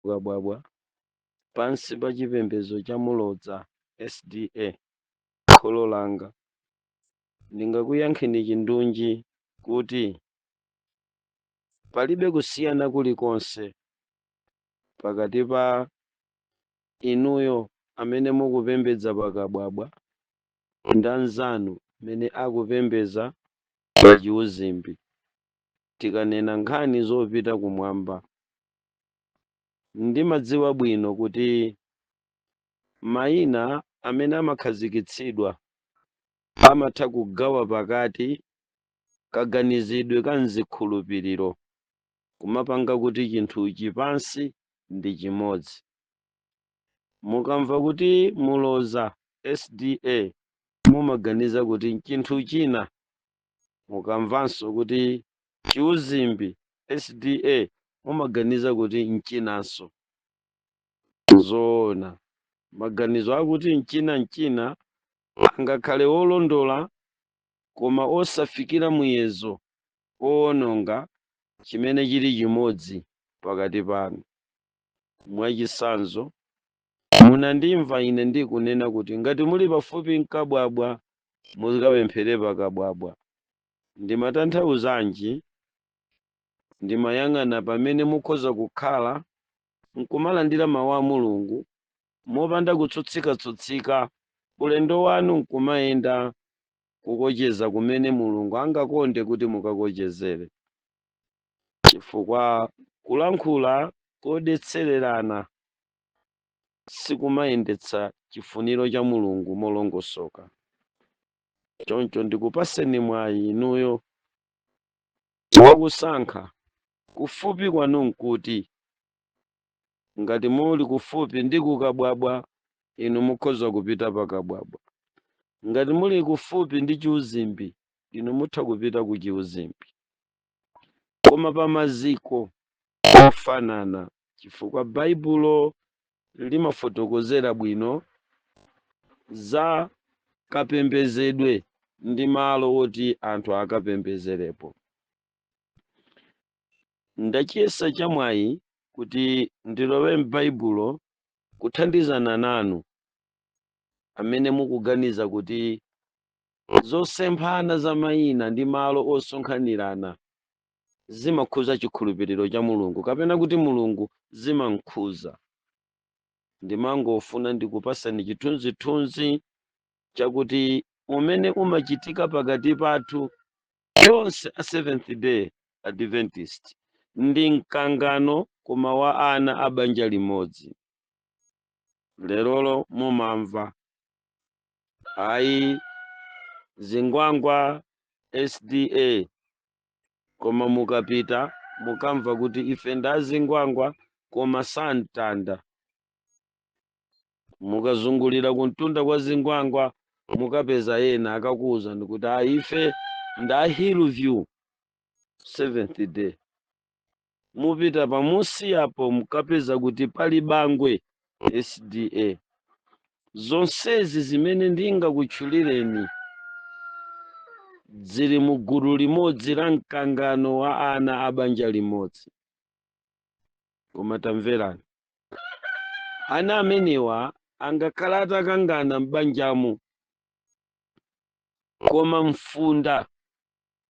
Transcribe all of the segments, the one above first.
Kabwabwa pansi pa chipembedzo cha Mulodza SDA, kholo langa, ndingakuyankheni chindunji kuti palibe kusiyana kulikonse pakati pa inuyo amene mukupembedza pakabwabwa ndi anzanu amene akupembedza pa Chiuzimbi. Tikanena nkhani zopita kumwamba, ndimadziwa bwino kuti mayina amene amakhazikitsidwa amatha kugawa pakati kaganizidwe ka mzikhulupiriro, kumapanga kuti chinthuchi pansi ndi chimodzi. Mukamva kuti Muloza SDA, mumaganiza kuti chinthu china. Mukamvanso kuti Chiuzimbi SDA, mumaganiza kuti nchinanso. Zoona, maganizo akuti mchina mchina angakhale wolondola, koma osafikira muyezo owononga chimene chili chimodzi pakati panu. Mwachitsanzo, munandimva ine ndikunena kuti ngati muli pafupi mkabwabwa, muzikapemphere pakabwabwa. Ndimatanthauzanji? Ndimayang'ana pamene mukhoza kukhala nkumalandira mawu a Mulungu mopanda kutsutsika-tsutsika, ulendo wanu nkumayenda kukocheza kumene Mulungu angakonde kuti mukakochezere, chifukwa kulankhula kodetsererana sikumayendetsa chifuniro cha Mulungu molongosoka. Choncho ndikupaseni mwayi inuyo wakusankha kufupi kwanu nkuti. Ngati muli kufupi ndi kukabwabwa, inu mukhoza kupita pakabwabwa. Ngati muli kufupi ndi Chiuzimbi, inu mutha kupita ku Chiuzimbi, koma pa maziko ofanana, chifukwa Baibulo limafotokozera bwino za kapembezedwe ndi malo oti anthu akapembezerepo. Ndachiyesa chamwayi kuti ndilowe m'Baibulo kuthandizana nanu amene mukuganiza kuti zosemphana za mayina ndi malo osonkhanirana zimakhuza chikhulupiriro cha Mulungu, kapena kuti Mulungu zimamkhuza. Ndimangofuna ndikupasani chithunzithunzi chakuti umene umachitika pakati pathu tonse a Seventh Day Adventist ndi mkangano, koma wa ana a banja limodzi. Lerolo mumamva ayi Zingwangwa SDA, koma mukapita mukamva kuti ife ndi Azingwangwa koma santanda. Mukazungulira kumtunda kwa Zingwangwa, mukapeza ena akakuwuzani kuti a ife ndi a Hillview Seventh Day. Mupita pamusi apo, mukapeza kuti pali Bangwe SDA. Zonsezi zimene ndingakutchulireni zili mu gulu limodzi la mkangano wa ana a banja limodzi. Koma tamverani, ana amenewa angakhala atakangana m'banjamo, koma mfunda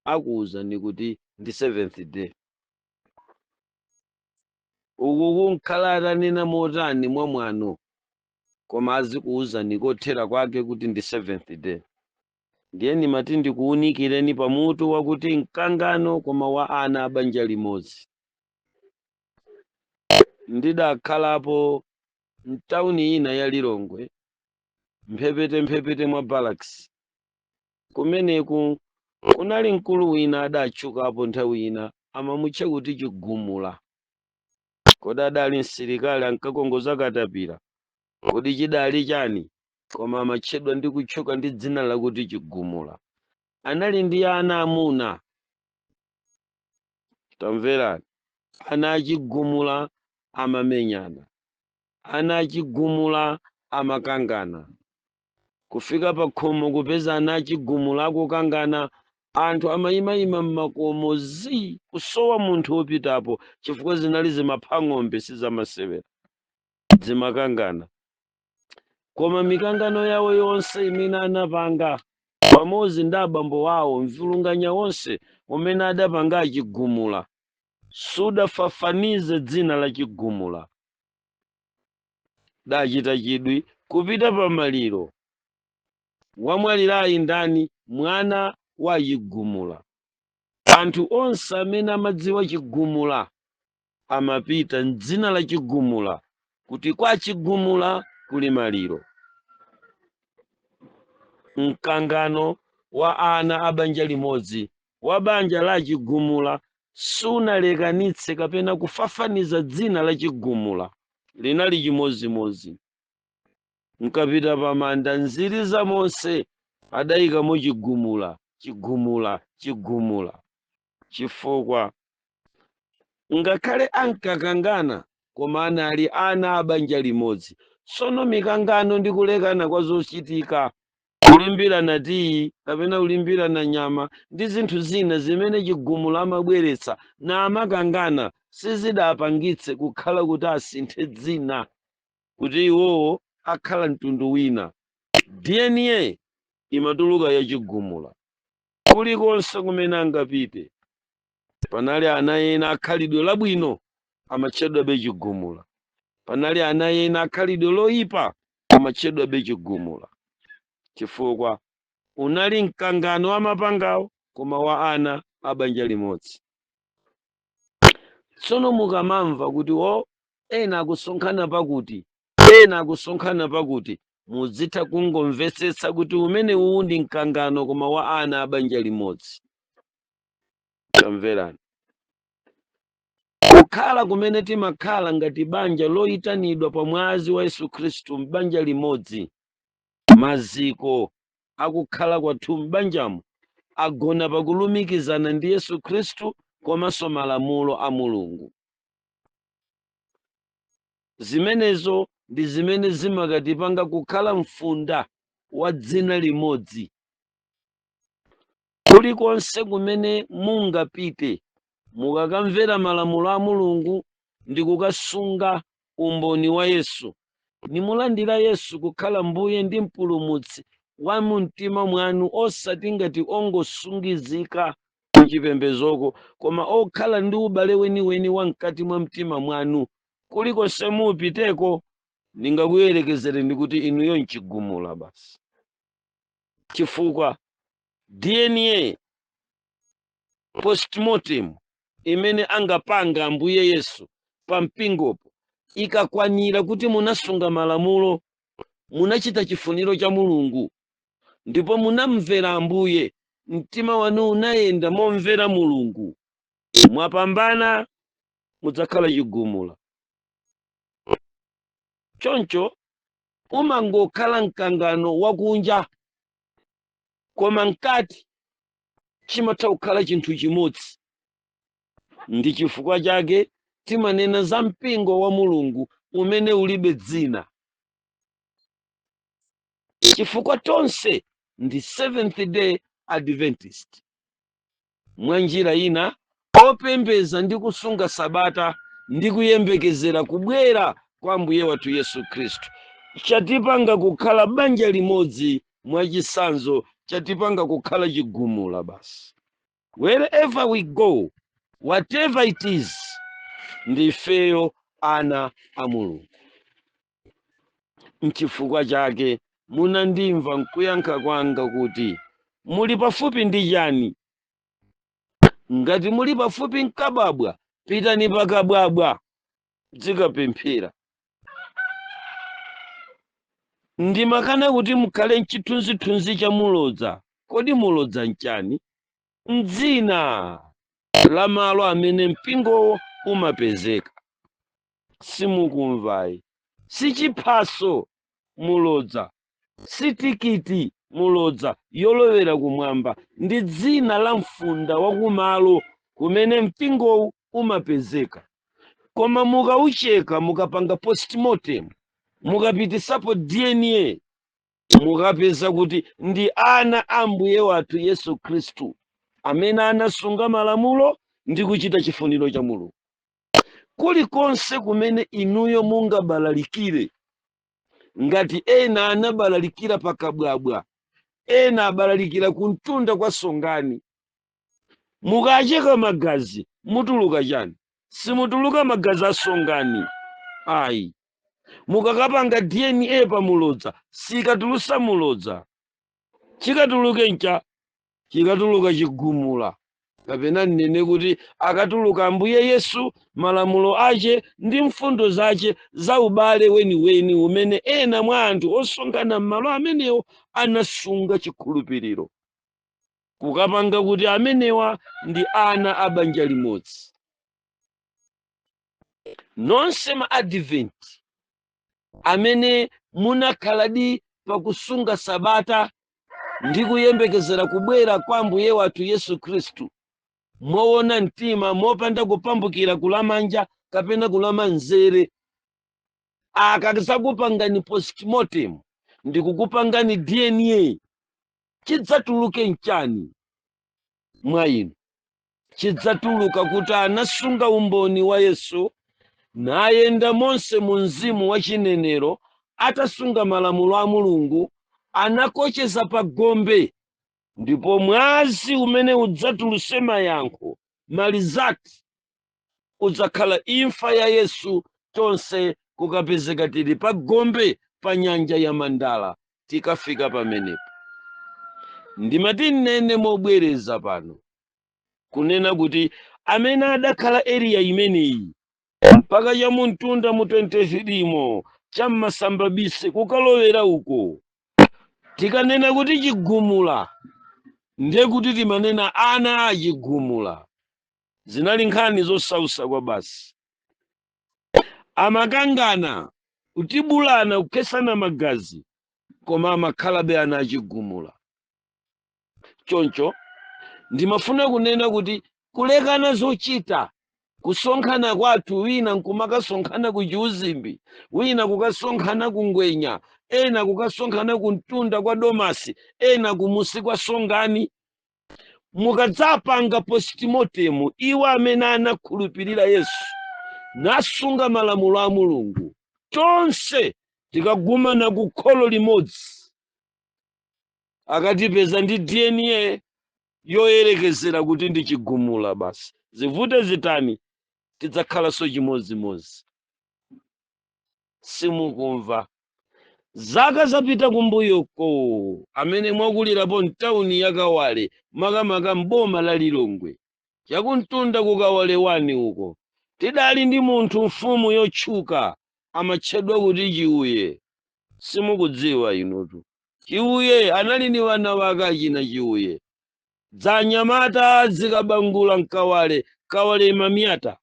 akuwuzani kuti ndi Seventh Day. Uku kunkhala atanena motani mwamwano, koma azikuwuzani kothera kwake kuti ndi Seventh Day. Ndiye ndimati ndikuwunikireni pamutu wakuti mkangano koma wa ana a banja limodzi. Ndidakhalapo mtawuni ina ya Lilongwe, mphepete mphepete mwa Barracks. Kumeneku kunali mkulu wina adatchukapo nthawi ina, amamutcha kuti Chigumula. Kodi adali msilikali ankakongoza katapira? Kodi chidali chani? Koma amatchedwa ndi kutchuka ndi dzina lakuti Chigumula. Anali ndi ana amuna. Tamverani, ana Achigumula amamenyana, ana Achigumula amakangana. Kufika pa khomo kupeza ana Achigumula akukangana. Anthu amayimayima mmakomo zi kusowa munthu wopitapo, chifukwa zinali zimapha ng'ombe, sizamasewera, zimakangana. Koma mikangano yawo yonse imene anapanga pamodzi ndi abambo wawo, mvulunganya wonse umene adapanga Achigumula, sudafafanize dzina la Chigumula. Dachita chidwi kupita pamaliro, wamwalirayi ndani? Mwana wa Chigumula. Anthu onse amene amadziwa Chigumula amapita mdzina la Chigumula, kuti kwa Chigumula kuli maliro. Mkangano wa ana a banja limodzi, wa banja la Chigumula, sunalekanitse kapena kufafaniza dzina la Chigumula, linali chimozimozi. Nkapita pamanda, nziriza monse adayikamo Chigumula, Chigumula, Chigumula, chifukwa ngakhale ankakangana, koma anali ana a banja limodzi. Tsono mikangano ndi kulekana kwa zochitika, kulimbirana tiyi kapena kulimbirana nyama ndi zinthu zina zimene Chigumula amabweretsa na amakangana, sizidapangitse kukhala kuti asinthe dzina, kuti iwowo akhala mtundu wina. DNA imatuluka ya Chigumula kulikonse kumene angapite. Panali ana ena akhalidwe labwino, amatchedwabe Chigumula. Panali ana ena akhalidwe loyipa, amatchedwabe Chigumula, chifukwa unali mkangano wa mapangawo, koma wa ana a banja limodzi. Tsono mukamamva kuti o ena akusonkhana pakuti, ena akusonkhana pakuti, muzitha kungomvetsetsa kuti umene uwu ndi mkangano, koma wa ana a banja limodzi. Tamverani, kukhala kumene timakhala ngati banja loyitanidwa pa mwazi wa Yesu Khristu m'banja limodzi, maziko akukhala kwathu m'banjamo agona pakulumikizana ndi Yesu Khristu komanso malamulo a Mulungu. Zimenezo ndi zimene zimakatipanga kukhala mfunda wa dzina limodzi. Kulikonse kumene mungapite, mukakamvera malamulo a Mulungu ndi kukasunga umboni wa Yesu, nimulandira Yesu kukhala Mbuye ndi Mpulumutsi wa mumtima mwanu, osati ngati ongosungizika kuchipembedzoko, koma okhala ndi ubale weniweni wa mkati mwa mtima mwanu, kulikonse mupiteko ndingakuyerekezereni kuti inuyo nchigumula basi, chifukwa DNA postmortem imene angapanga Ambuye Yesu pa mpingopo ikakwanira kuti munasunga malamulo, munachita chifuniro cha Mulungu ndipo munamvera Ambuye, mtima wanu unayenda momvera Mulungu, mwapambana, mudzakhala chigumula. Choncho umangokhala mkangano wakunja, koma mkati chimatha kukhala chinthu chimodzi. Ndi chifukwa chake timanena za mpingo wa Mulungu umene ulibe dzina, chifukwa tonse ndi Seventh Day Adventist, mwa njira ina opembeza ndi kusunga sabata ndi kuyembekezera kubwera kwa Ambuye wathu Yesu Khristu. Chatipanga kukhala banja limodzi, mwachisanzo chatipanga kukhala chigumula basi. Wherever we go, whatever it is, ndifeyo ana a Mulungu. Nchifukwa chake munandimva nkuyankha kwanga kuti muli pafupi ndi chani. Ngati muli pafupi nkabwabwa, pitani pakabwabwa dzikapemphera. Ndimakana kuti mukhale mchithunzithunzi cha mulodza. Kodi mulodza nchani? Mdzina la malo amene mpingowo umapezeka. Simukumvayi? Si chiphaso mulodza, si tikiti mulodza yolowera kumwamba, ndi dzina la mfunda wakumalo kumene mpingowu umapezeka. Koma mukaucheka, mukapanga postmortem, mukapitisapo DNA, mukapeza kuti ndi ana a Mbuye wathu Yesu Khristu. Amene anasunga malamulo ndi kuchita chifuniro cha Mulungu. Kulikonse kumene inuyo mungabalalikire, ngati ena anabalalikira pakabwabwa, ena abalalikira kumtunda kwa Songani, mukacheka magazi mutuluka chani? Simutuluka magazi a Songani ayi. Mukakapanga DNA pa mulodza, sikatulusa mulodza. Chikatuluke ncha chikatuluka chigumula, kapena nnene kuti akatuluka Ambuye Yesu, malamulo ache ndi mfundo zache za ubale weniweni umene ena mwa anthu osonkhana m'malo amenewo anasunga chikhulupiriro, kukapanga kuti amenewa ndi ana a banja limodzi. Nonse ma Advent amene munakhaladi pakusunga sabata ndi kuyembekezera kubwera kwa Ambuye wathu Yesu Khristu moona mtima, mopanda kupambukira kulamanja kapena kulamanzere, akazakupangani postmortem ndi kukupangani DNA, chidzatuluke nchani mwa inu? Chidzatuluka kuti anasunga umboni wa Yesu, nayenda monse mu mzimu wa chinenero, atasunga malamulo a Mulungu, anakocheza pa gombe. Ndipo mwazi umene udzatuluse mayankho, ma result, udzakhala imfa ya Yesu. Tonse kukapezeka tili pa gombe pa nyanja ya Mandala tikafika pamenepo. Ndimati nnene mobwereza pano kunena kuti amene adakhala area imeneyi mpaka chamuntunda mu 23 mo, cham'masamba bise kukalowera uko, tikanena kuti chigumula, ndiye kuti timanena ana achigumula. Zinali nkhani zosausa kwa basi. Amakangana, kutibulana, kukhesana magazi, koma amakhalabe ana achigumula. Choncho ndimafuna kunena kuti kulekana zochita, kusonkhana kwathu, wina nkumakasonkhana ku Chiuzimbi, wina kukasonkhana ku Ngwenya, ena kukasonkhana ku mtunda kwa Domasi, ena kumusi kwa Songani, mukadzapanga postmortem, iwo amene anakhulupirira Yesu nasunga malamulo a Mulungu, tonse tikagumana ku kholo limodzi, akatipeza ndi DNA yoyerekezera kuti ndi chigumula basi. Zivute zitani, tidzakhalanso chimodzimodzi. Simukumva? Zaka zapita kumbuyoko, amene mwakulirapo mtawuni ya Kawale, makamaka mboma la Lilongwe, chakumtunda kukawale wani uko, tidali ndi munthu, mfumu yotchuka, amatchedwa kuti Chiuye. Simukudziwa inutu. Chiuye anali ni wana wake achina Chiuye. Dzanyamata zikabangula mkawale, Kawale imamyata.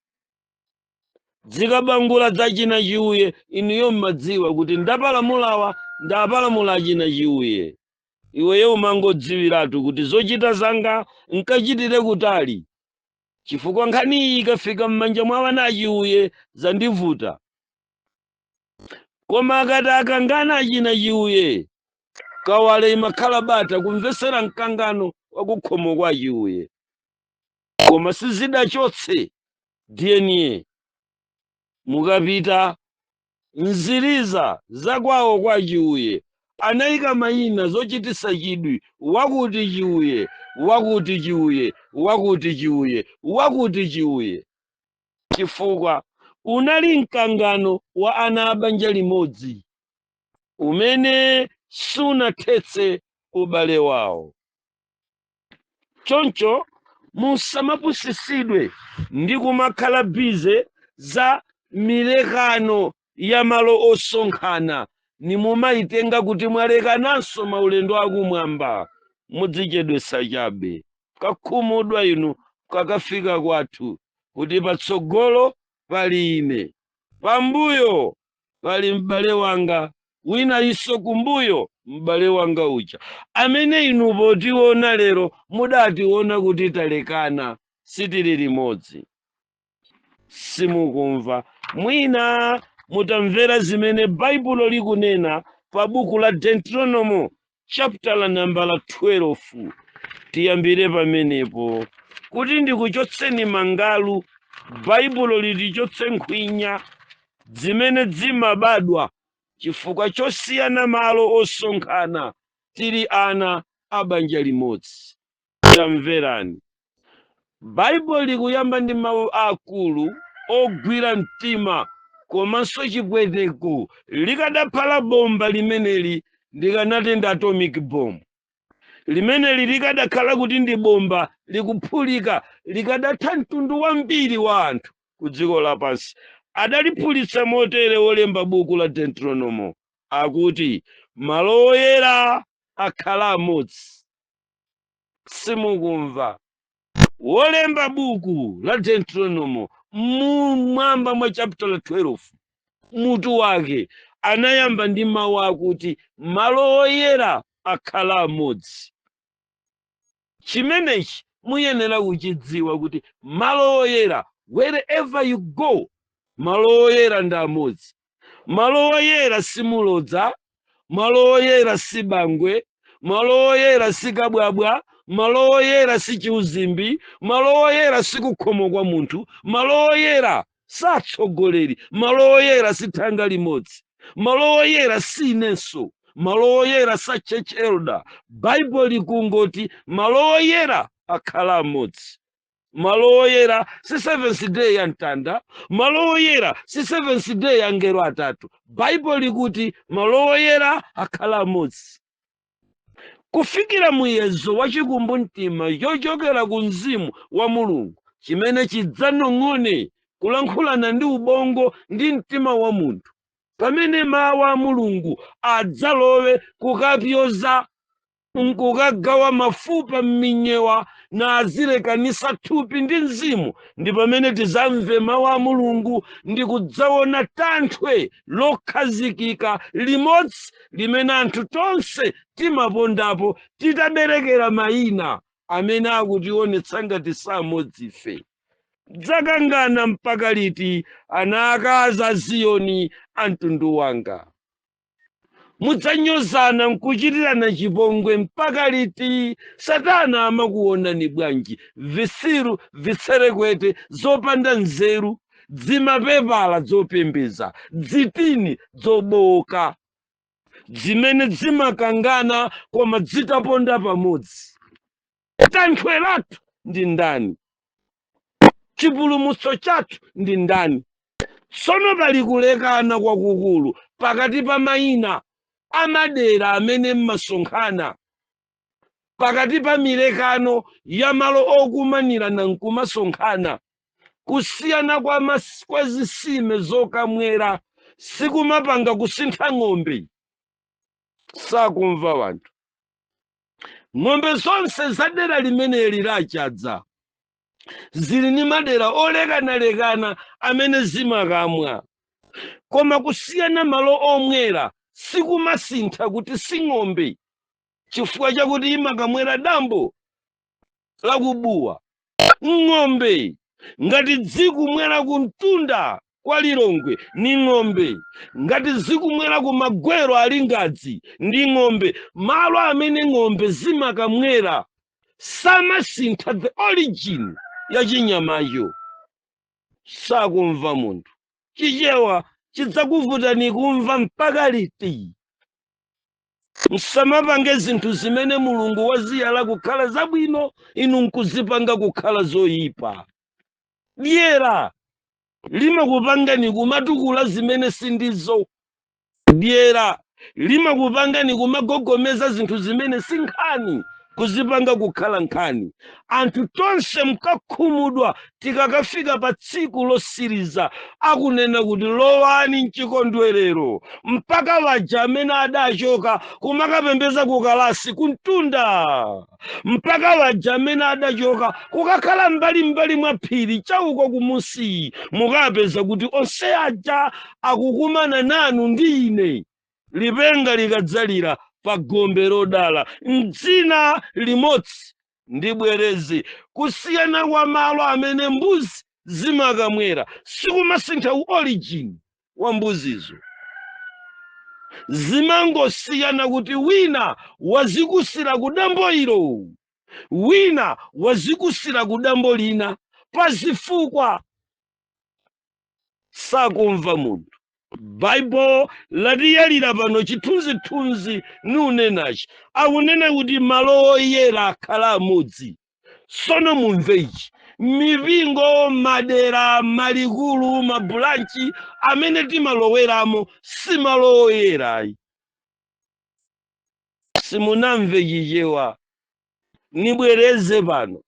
Zikabangula dzachina Chiuye, inuyo mmadziwa kuti ndapalamulawa, ndapalamula achina Chiuye. Iweyo umangodziwiratu kuti zochita zanga nkachitire kutali, chifukwa nkhani iyi ikafika m'manja mwa wana achiuye zandivuta. Koma akati akangana achina Chiuye, Kawale imakhala bata kumvesera mkangano wakukhomo kwa Chiuye. Koma sizidachotse DNA. Mukapita nziriza zakwawo kwa Chiuye, anayika mayina zochitisa chidwi: wakuti Chiuye, wakuti Chiuye, wakuti Chiuye, wakuti Chiuye, chifukwa unali mkangano wa ana a banja limodzi umene sunathetse ubale wawo. Choncho musamapusisidwe ndi kumakhala busy za milekano ya malo osonkhana, nimumayitenga kuti mwalekananso maulendo akumwamba. Mudzichedwesa chabe, kakhumudwa inu kakafika kwathu kuti patsogolo pali ine, pambuyo pali m'bale wanga wina, iso kumbuyo m'bale wanga uja amene inu potiona lero mudationa kuti talekana, sitili limodzi. Simukumva? Mwina mutamvera zimene Baibulo likunena pa buku la Deuteronomo chapter la nambala 12. Tiyambire pamenepo kuti ndikuchotseni mangalu. Baibulo litichotse nkhwinya zimene zimabadwa chifukwa chosiyana malo osonkhana, tili ana a banja limodzi. Tamverani, Baibulo likuyamba ndi mawu akulu ogwira mtima komanso chipweteko. Likadaphala bomba limeneli, ndikanati ndi atomic bomb. Limeneli likadakhala kuti ndi bomba likuphulika, likadatha mtundu wambiri wa anthu ku dziko lapansi. Adaliphulitsa motere wolemba buku la Deuteronomo, akuti malo oyera akhala amodzi. Simukumva? Wolemba buku la Deuteronomo, mumwamba mwa chapter 12, mutu wake anayamba ndi mawu akuti malo oyera akhala amodzi. Chimenechi muyenera kuchidziwa kuti malo oyera, wherever you go, malo oyera ndi amodzi. Malo oyera si Mulodza, malo oyera si Bangwe, malo oyera si Kabwabwa, malo oyera si Chiuzimbi, malo oyera si kukhomo kwa munthu, malo oyera satsogoleri, malo oyera si thanga limodzi, malo oyera si inenso, malo oyera sa church elder. Baibulo likungoti malo oyera akhala amodzi. Malo oyera si Seventh Day ya Mtanda, malo oyera si Seventh Day ya ngelo atatu. Baibulo likuti malo oyera akhala amodzi kufikira muyezo wa chikumbumtima chochokera ku mzimu wa Mulungu, chimene chidzanong'one kulankhulana ndi ubongo ndi mtima wa munthu, pamene mawu a Mulungu adzalowe kukapyoza nkukagawa mafupa m'minyewa na azilekanisa thupi ndi mzimu, ndi pamene tizamve mawu a Mulungu ndi kudzaona tanthwe lokhazikika limodzi limene anthu tonse timapondapo, titaberekera mayina amene akutionetsa ngati samodzi ife. Dzakangana mpaka liti, ana akazi a Ziyoni a mtundu wanga? Mudzanyozana nkuchitirana chipongwe mpaka liti? Satana amakuonani bwanji? Visiru, vitserekwete, zopanda nzeru, dzimapepala zopembeza, dzitini zobowoka zimene zimakangana koma zitaponda pamodzi. Tanthwe lathu ndi ndani? Chipulumutso chathu ndi ndani? Tsono pali kulekana kwakukulu pakati pa mayina amadera amene mmasonkhana, pakati pa milekano ya malo okumanirana nkumasonkhana. Kusiyana kwa zisime zokamwera sikumapanga kusintha ng'ombe. Sakumva wanthu. Ng'ombe zonse za dera limeneli lachadza zili ndi madera olekanalekana amene zimakamwa, koma kusiyana malo omwera sikumasintha kuti si ng'ombe chifukwa chakuti imakamwera dambo lakubuwa. Ng'ombe ngati zikumwera kumtunda kwa Lilongwe ni ng'ombe, ngati zikumwera ku Magwero ali Ngadzi ndi ng'ombe. Malo amene ng'ombe zimakamwera samasintha the origin ya chinyamacho. Sakumva munthu. Chichewa chidzakuvutani kumva mpaka liti? Msamapange zinthu zimene Mulungu waziyala kukhala zabwino, inu nkuzipanga kukhala zoyipa. Dyera limakupangani kumatukula zimene sindizo. Dyera limakupangani kumagogomeza zinthu zimene si nkhani, kuzipanga kukhala nkhani. Anthu tonse mkakhumudwa tikakafika pa tsiku losiriza, akunena kuti lowani mchikondwerero, mpaka waja amene adachoka kumakapembeza kukalasi kuntunda, mpaka waja amene adachoka kukakhala mbalimbali mwa phiri chauko kumusi, mukapeza kuti onse aja akukumana nanu ndi ine lipenga likadzalira pa gombe lodala mdzina limodzi. Ndibwereze, kusiyana kwa malo amene mbuzi zimakamwera sikumasintha origin wa mbuzizo. Zimangosiyana kuti wina wazikusira ku dambo ilo. Wina wazikusira ku dambo lina pa zifukwa sakumva munthu. Baibulo latiyalira pano chithunzithunzi nunenachi, akunena kuti malo oyera akhala amodzi. Sono mumve ichi: mipingo, madera, malikulu, mabranch amene timaloweramo si malo oyerayi. Simunamve Chichewa, nibwereze pano: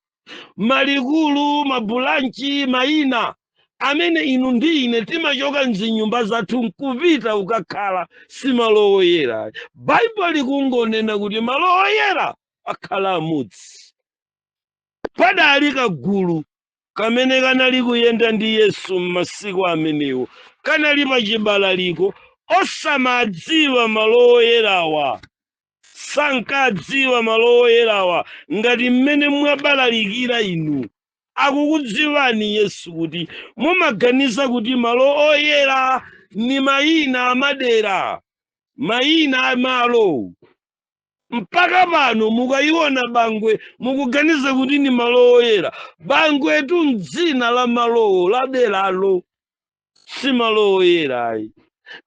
malikulu, mabranch, mayina amene inu ndi ine timachoka mzinyumba zathu nkupita ukakhala si malo oyera. Baibulo likungonena kuti malo oyera akhala amodzi. Padali kagulu kamene kanali kuyenda ndi Yesu m'masiku amenewo, kanali pa chibalaliko, osamadziwa malo oyerawa. Sankadziwa malo oyerawa ngati mmene mwabalalikira inu. Akukudziwani Yesu kuti mumaganiza kuti malo oyera ni mayina amadera, mayina amalo. Mpaka pano mukayiona Bangwe mukuganiza kuti ni malo oyera. Bangwetu mdzina la malowo, la deralo, si malo oyerayi.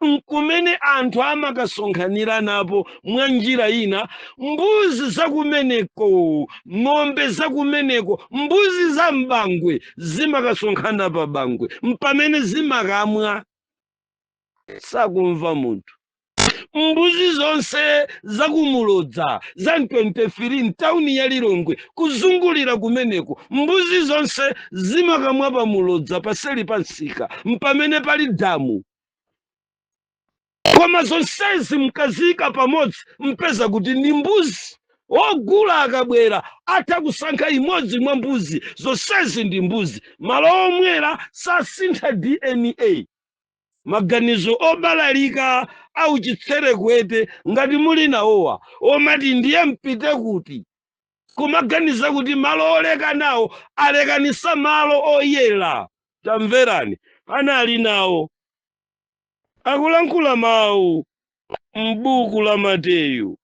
Nkumene anthu amakasonkhanira napo mwa njira ina. Mbuzi zakumeneko, ng'ombe zakumeneko, mbuzi za m'Bangwe zimakasonkhana pa Bangwe, mpamene zimakamwa. Sakumva munthu. Mbuzi zonse zakumulodza za 23 mtawuni ya Lilongwe, kuzungulira kumeneko, mbuzi zonse zimakamwa pa Mulodza, paseli pa msika, mpamene pali damu. Koma zonsezi mkaziyika pamodzi mpeza kuti ndi mbuzi. Ogula akabwera atha kusankha imodzi mwa mbuzi zonsezi, ndi mbuzi. Malo omwera sasintha DNA. Maganizo obalalika auchitserekwete ngati muli nawowa, omati ndiye mpite kuti, kumaganiza kuti malo olekanawo alekanisa malo oyera. Tamverani, anali nawo akulankhula mawu m'buku la Mateyu.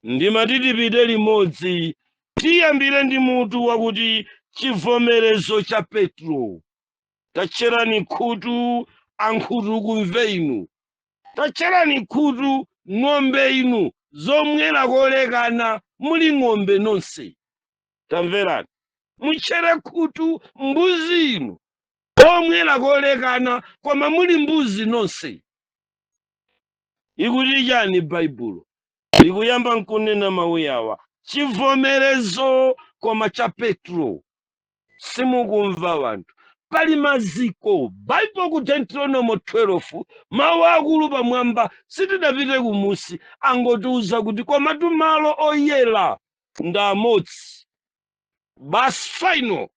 Ndimati tipite limodzi, tiyambire ndi mutu wakuti "Chivomerezo cha Petro". Tatcherani khutu, ankhutu kumve inu. Tatcherani khutu, ng'ombe inu zomwera kolekana. Muli ng'ombe nonse, tamverani, mutchere khutu, mbuzi inu omwera kolekana, koma muli mbuzi nonse. Ikuti chani Baibulo? Likuyamba nkunena mawu yawa: "Chivomerezo koma cha Petro". Simukumva wanthu. Pali maziko. Baibulo ku Deuteronomo 12, mawu akulu pamwamba, sitidapite kumusi, angotiuza kuti komatu malo oyera ndi amodzi basi, final.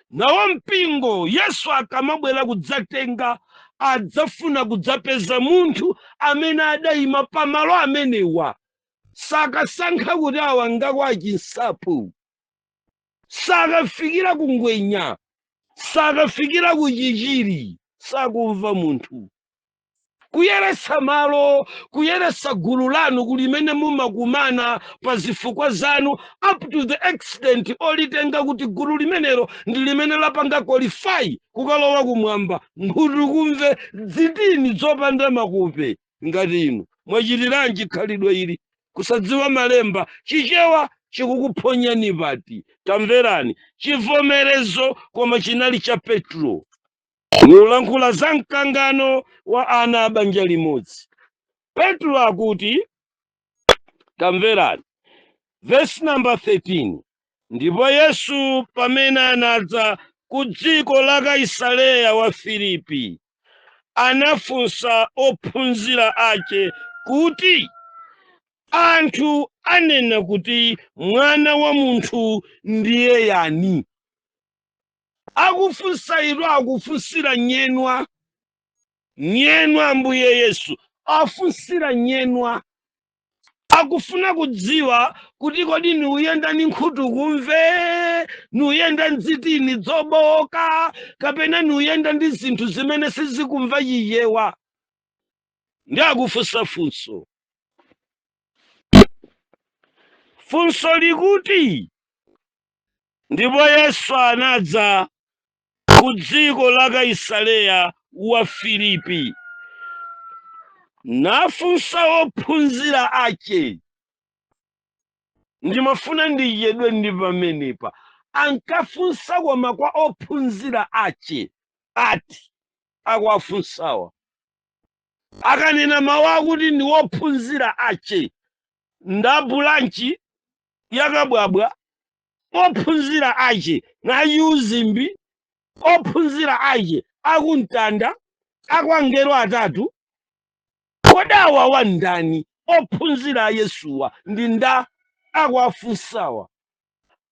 Nawo mpingo, Yesu akamabwera kudzatenga, adzafuna kudzapeza munthu amene adayima pamalo amenewa. Sakasankha kuti awa ngakwa Chinsapo, sakafikira kungwenya, sakafikira kuchichiri. Sakumva munthu. Kuyeretsa malo, kuyeretsa gulu lanu kulimene mumakumana pa zifukwa zanu, up to the extent olitenga kuti gulu limenelo ndi limene lapanga qualify kukalowa kumwamba. Nkhutu kumve, dzitini zopanda makupe ngati inu, mwachitiranji khalidwe ili? Kusadziwa malemba, Chichewa chikukuphonyani pati? Tamverani, chivomerezo koma chinali cha Petro. Mulankhula za mkangano wa ana a banja limodzi. Petro akuti, tamverani, verse number 13: "Ndipo Yesu pamene anadza ku dziko la Kaisareya wa Filipi, anafunsa ophunzira ake kuti, 'Anthu anena kuti Mwana wa Munthu ndiye yani?'" Akufunsa ilo, akufunsira nyenwa, nyenwa. Ambuye Yesu afunsira nyenwa, akufuna kudziwa kuti kodi niuyenda ni nkhutu kumve, niuyenda mdzitini dzoboka, kapena niuyenda ndi zinthu zimene sizikumva Chichewa. Ndi akufunsa funso. Funso likuti Ndipo Yesu anadza ku dziko la Kaisareya wa Filipi, nafunsa ophunzira ache. Ndimafuna ndichedwe ndi pamenepa. Ankafunsa koma kwa ophunzira ache ati akuwafunsawa. Akanena mawu akuti ndi ophunzira ache, nda branch ya Kabwabwa, ophunzira ache nachiuzimbi, ophunzira ache akumtanda, akwangelo atatu. Kodi awawa ndani? Ophunzira a Yesuwa ndi nda akuwafunsawa?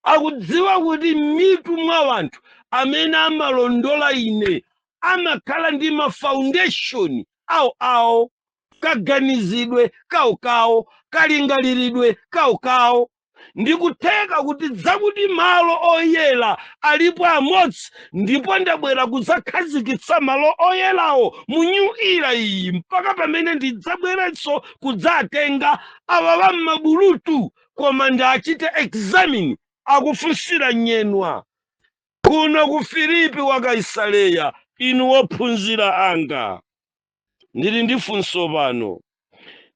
Akudziwa kuti mitu mwa wanthu amene amalondola ine amakhala ndi ma foundation awo awo, kaganizidwe kawo kawo, kalingaliridwe kawo kawo. Ndikutheka kuti dzakuti malo oyera alipo amodzi, ndipo ndabwera kudzakhazikitsa malo oyerawo mu new era iyi, mpaka pamene ndidzabwerenso kudzatenga awa wam'mabulutu. Koma ndachite examine. Akufunsira nyenwa kuno ku Filipi wa Kaisareya, inu wophunzira anga, ndili ndi funso pano.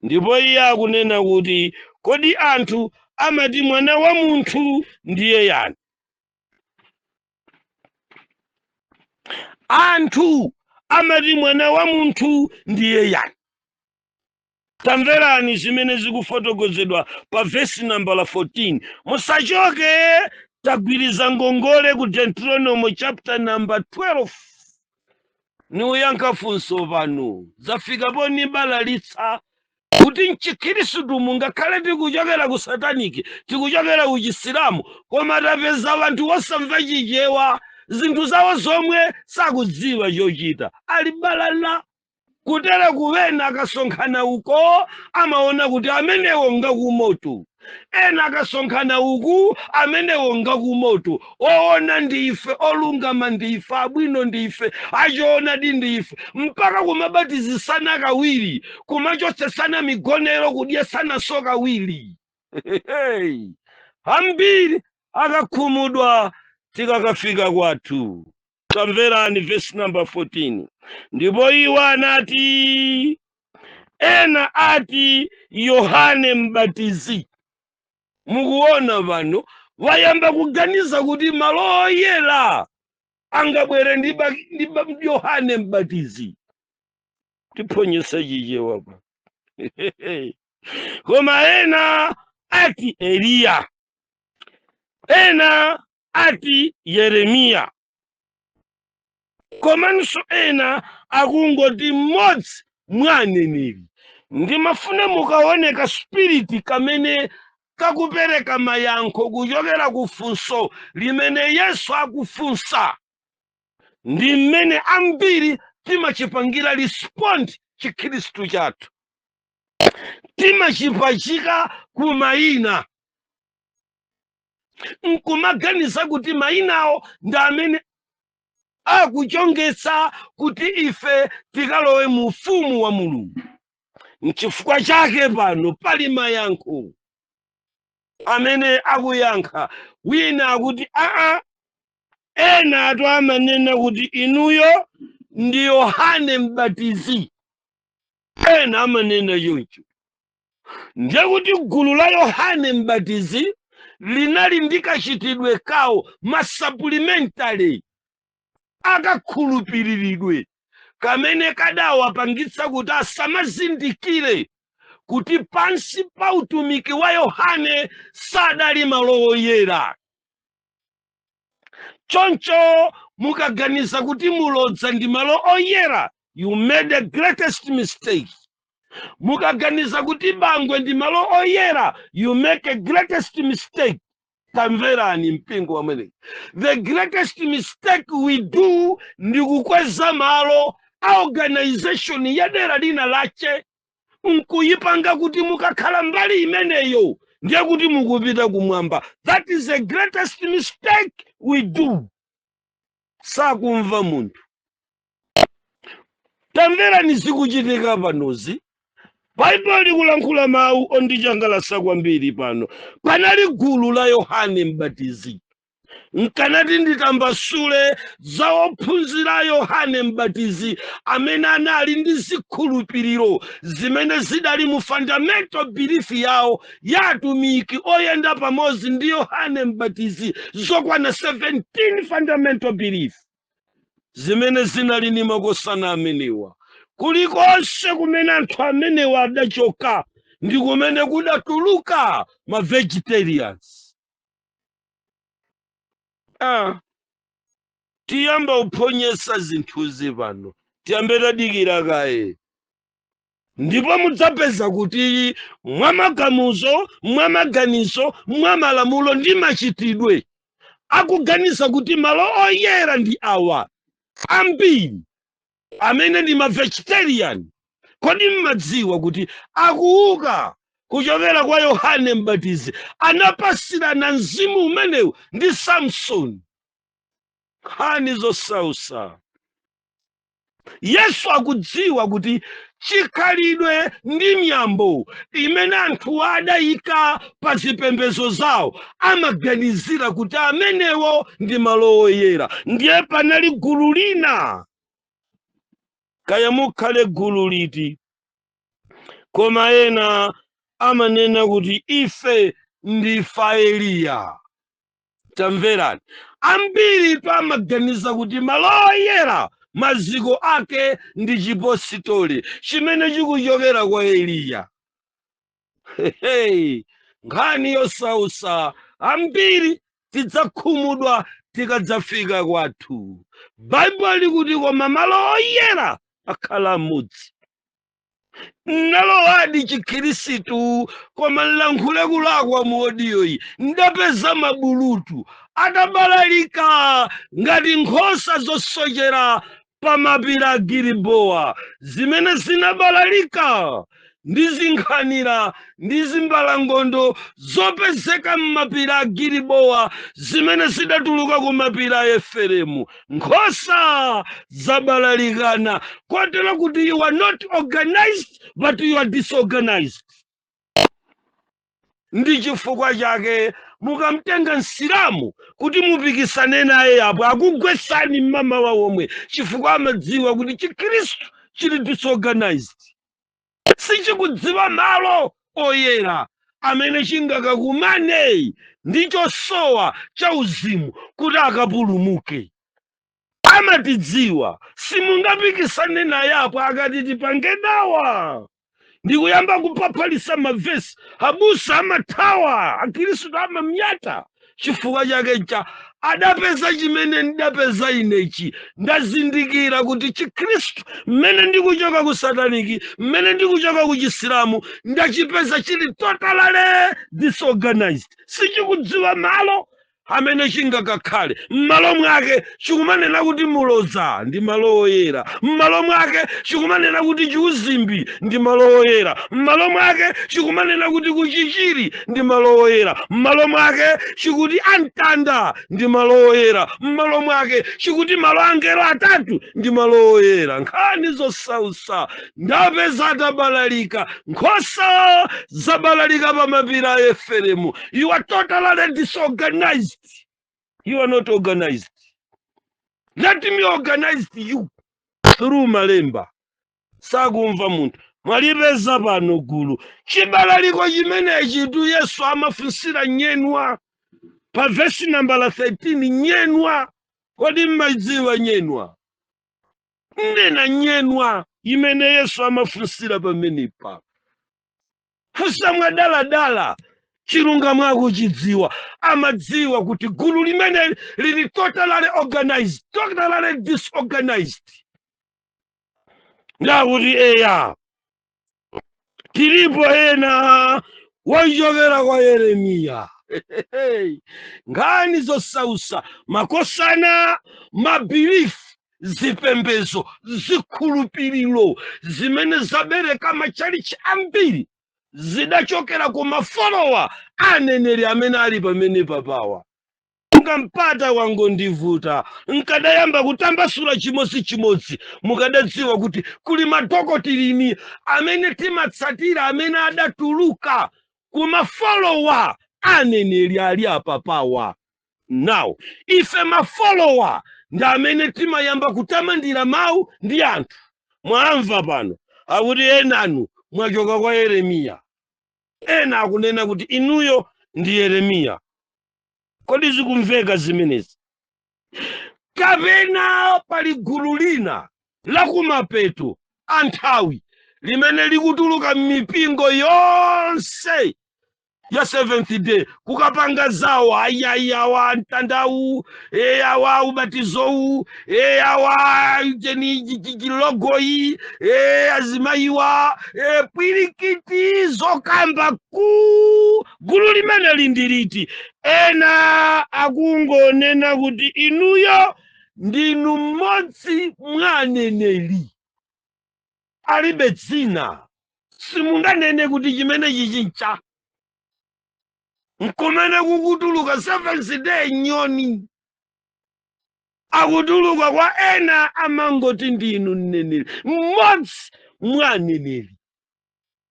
Ndipo iye akunena kuti, kodi anthu amati mwana wa munthu ndiye yani? Anthu amati mwana wa munthu ndiye yani? Tamverani zimene zikufotokozedwa pa vesi nambala 14. Musachoke, tagwiriza ngongole ku Deuteronomy chapter number 12. Niuyankha funso pano, zafika ponibalalitsa kuti mchikhristu mungakhale tikuchokera ku satanic, tikuchokera ku Chisilamu, koma tapeza anthu osamva Chichewa, zinthu zawo zomwe sakudziwa chochita, ali balala. Kutera kuwena akasonkhana uko amaona kuti amenewo ngakumoto, ena akasonkhana uku amenewo ngakumoto. Oona ndife, olungama ndife, abwino ndife, achoonadi ndife, mpaka kumabatizisana kawiri, kumachotsesana migonero, kudyesana so kawiri. Ambiri akakhumudwa tikakafika kwathu. Tamverani verse number 14. Ndipo iwo anati, ena ati Yohane Mbatizi. Mukuona pano wayamba kuganiza kuti malo oyera angabwere ndi Yohane Mbatizi. Tiphonyesa Chichewa pa. Koma ena ati Eliya, ena ati Yeremiya, komanso ena akungoti mmodzi mwa aneneri. Ndimafuna mukaoneka spirit kamene kakupereka mayankho kuchokera ku funso limene Yesu akufunsa, ndi mmene ambiri timachipangira respond chikhristu chathu. Timachipachika ku mayina nkumaganiza kuti mayinawo ndi amene akuchongetsa kuti ife tikalowe mu ufumu wa Mulungu. Nchifukwa chake pano pali mayankho amene akuyankha. Wina akuti aa, ena atu amanena kuti inuyo ndi Yohane Mbatizi, ena amanena choncho. Ndiye kuti gulu la Yohane Mbatizi linali ndi kachitidwe kawo, ma supplementary akakhulupiriridwe kamene kadawapangitsa kuti asamazindikire kuti pansi pa utumiki wa Yohane sadali malo oyera. Choncho mukaganiza kuti Mulodza ndi malo oyera, you made the greatest mistake. Mukaganiza kuti Bangwe ndi malo oyera, you make a greatest mistake. Tamverani mpingo wamene, the greatest mistake we do ndi kukweza malo a organization ya dera lina lache nkuyipanga kuti mukakhala mbali imeneyo ndiye kuti mukupita kumwamba. That is the greatest mistake we do. Sakumva munthu. Tamverani zikuchitika panozi. Baibulo likulankhula mawu ondichangalasa kwambiri pano. Panali gulu la Yohane Mbatizi. Nkanati nditambasule za ophunzira Yohane Mbatizi amene anali ndi zikhulupiriro zimene zidali mu fundamental belief yawo ya atumiki oyenda pamodzi ndi Yohane Mbatizi, zokwana 17 fundamental belief zimene zinali ndi makosana amenewa. Kulikonse kumene anthu amenewa adachoka ndi kumene kudatuluka ma vegetarians. Ah, tiyamba kuphonyesa zinthuzi pano, tiyambe tadikira kaye, ndipo mudzapeza kuti mwamagamuzo, mwamaganizo, mwamalamulo ndi machitidwe akuganiza kuti malo oyera ndi awa, ambiri amene ndi ma vegetarian. Kodi mmadziwa kuti akuuka kuchokera kwa Yohane Mbatizi anapasirana mzimu umenewu ndi Samsoni? Nkhani zosausa. Yesu akudziwa kuti chikhalidwe ndi miyambo imene anthu adayika pa zipembedzo zawo, amaganizira kuti amenewo ndi malo oyera. Ndiye panali gulu lina, kaya mukhale gulu liti, koma ena amanena kuti ife ndifa Eliya. Tamverani, ambiri amaganiza kuti malo oyera maziko ake ndi chipositoli chimene chikuchokera kwa Eliya. Hey, nkhani yosausa. Ambiri tidzakhumudwa tikadzafika kwathu. Baibulo likuti koma malo oyera akhala amodzi. Nalowadi Chikhirisitu, koma nlankhule kulakwa mu audio yi, ndapeza mabulutu atabalalika ngati nkhosa zosochera pa mapiri a Gilibowa, zimene zinabalalika ndi zinkhanira ndi zimbalangondo zopezeka m'mapiri a Gilibowa, zimene zidatuluka ku mapiri a Efereimu. Nkhosa zabalalikana kotero kuti you are not organized, but you are disorganized. Ndi chifukwa chake mukamtenga Msilamu kuti mupikisane naye apo, akugwesani mmamawa womwe, chifukwa amadziwa kuti Chikhristu chili disorganized, sichikudziwa malo oyera amene chingakakumane ndi chosowa cha uzimu kuti akapulumuke. Amatidziwa, simungapikisane naye apo. Akati tipange dawa ndikuyamba kupaphalisa mavesi, abusa amathawa, akhristu amamyata. Chifukwa chake ncha adapeza chimene ndidapeza inechi. Ndazindikira kuti Chikhristu, mmene ndikuchoka ku satanic, mmene ndikuchoka ku Chisilamu, ndachipeza chili totally disorganized, sichikudziwa malo amene chingakakhale. M'malo mwake chikumanena kuti Muloza ndi malo oyera, m'malo mwake chikumanena kuti Chiuzimbi ndi malo oyera, m'malo mwake chikumanena kuti Kuchichiri ndi malo oyera, m'malo mwake chikuti Amtanda ndi malo oyera, m'malo mwake chikuti malo angelo atatu ndi malo oyera. Nkhani zosausa. Ndapeza atabalalika, nkhosa zabalalika pa mapiri a Efereimu. You are totally disorganized, you are not organized. Let me organize you through malemba. Sakumva munthu. Mwalipeza pano gulu chibalaliko chimenechi tu. Yesu amafunsira nyenwa pa vesi nambala 13. Nyenwa, kodi mmadziwa nyenwa? Nena nyenwa imene Yesu amafunsira pamenepa. Funsa mwadaladala, chilungamo akuchidziwa. Amadziwa kuti gulu limene lili totally organized, totally disorganized. Ndakuti eya, tilipo ena wochokera kwa Yeremiya. Nkhani zosausa. Makosana, ma belief, zipembezo, zikhulupiriro zimene zabereka machalichi ambiri zidachokera ku ma follower aneneri amene ali pamene papawa. Ngampata wangondivuta, nkadayamba kutambasula chimodzimodzi, mukadadziwa kuti kuli ma doctrine amene timatsatira amene adatuluka kuma follower aneneri ali apapawa. Now ife ma follower ndi amene timayamba kutamandira mawu ndi anthu. Mwamva pano akuti enanu mwachoka kwa Yeremiya, ena akunena kuti inuyo ndi Yeremiya. Kodi zikumveka zimenezi? Kapena pali gulu lina lakumapeto a nthawi limene likutuluka m'mipingo yonse ya Seventh Day kukapanga zawo? Ayiayi, awa mtandawu, e awa ubatizowu, e awa cheni chilogoyi, e azimayiwa, e pwirikiti zokamba ku gulu limene lindiliti. Ena akungonena kuti inuyo ndinu mmodzi mwa aneneri, alibe dzina, simunganene kuti chimene chichincha nkumene kukutuluka Seventh Day nyoni akutuluka kwa ena, amangoti ndinu mneneri, mmodzi mwa aneneri,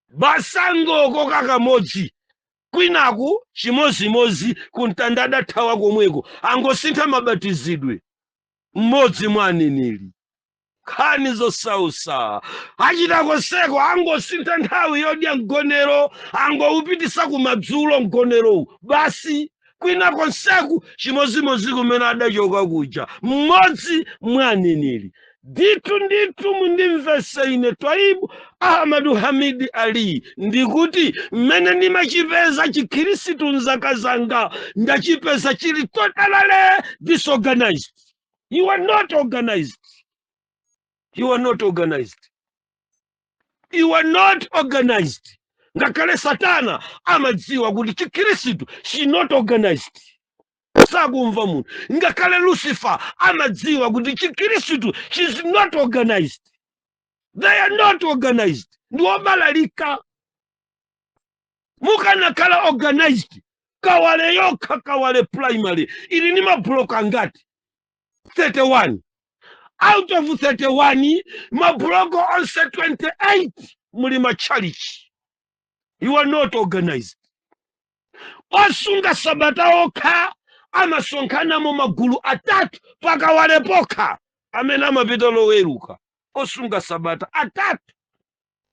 basangoko kakamodzi. Kwinaku chimozimozi, kumtanda adathawa komweko, angosintha mabatizidwe, mmodzi mwa aneneri. Nkhani zosausa achita konseko, angosintha nthawi yodya mgonero, angoupitisa kumadzulo mgonerowu basi. Kwina konseku chimozimozi kumene adachoka kuja, mmodzi mwa aneneri. Ndithu ndithu, mundimvese ine Twaibu Ahmadu Hamidi Ali, ndikuti mmene ndimachipeza Chikhirisitu mzaka zanga, ndachipeza chili totally disorganized. You are not organized, you are not organized, you are not organized. Ngakhale Satana amadziwa kuti Chikhirisitu she not organized, sakumva munthu. Ngakhale Lucifer amadziwa kuti Chikhirisitu she's not organized, they are not organized, ndi obalalika. Mukanakhala organized, Kawale yokha, Kawale Primary ili ni mabhuloku angati? 31 out of 31 mabuloko onse 28 muli matchalichi. You are not organized. Osunga sabata okha amasonkhanamo magulu atatu paKawale pokha, amene amapita Loweruka, osunga sabata atatu.